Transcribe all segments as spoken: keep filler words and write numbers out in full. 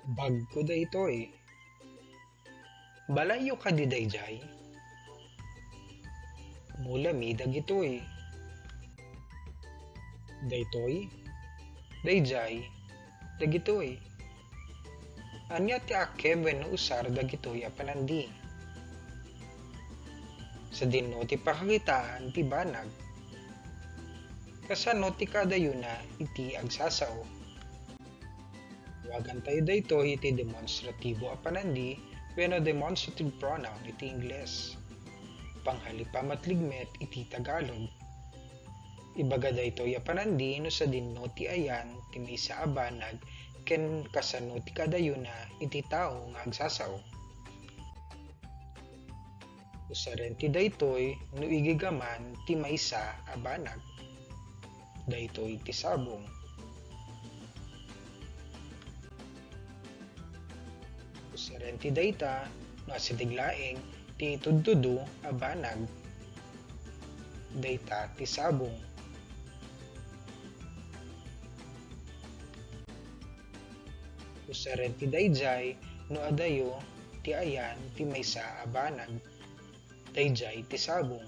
Bagko daytoy. Balayyo kadi dayjay? Mulami dagitoy. Daytoy, dayjay, dagitoy. Ania ti akkem wenno usar dagitoy a panandi? Sadinno ti pakakitaan ti banag. Kasano ti kaadayona iti agsasao? Awagantayo daytoy iti demonstratibo a panandi wenno demonstrative pronoun iti Ingles. Panghalipamatlig met iti Tagalog. Ibaga daytoy a panandi no sadinno ti ayan ti maysa a banag ken kasano ti kaadayona iti tao nga agsasao. Usaren ti daytoy no igigaman ti maysa a banag. Daytoy ti sabong. Usaren ti dayta no asideg laeng ti itudtudo a banag. Dayta ti sabong. Usaren ti dayjay no adayo ti ayan ti maysa a banag. Dayjay ti sabong.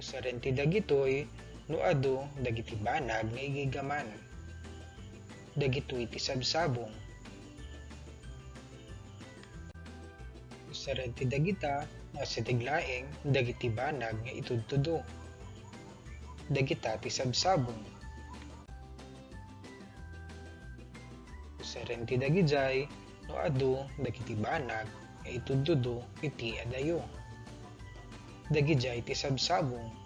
Usaren ti dagitoy no adu dagiti banag nga igigaman. Dagitoy ti sabsabong. Usaren ti dagita no asideg laeng dagiti banag nga itudtudo. Dagita ti sabsabong. Usaren ti dagijay no adu dagiti banag nga itudtudo iti adayo. Dagijay ti sabsabong.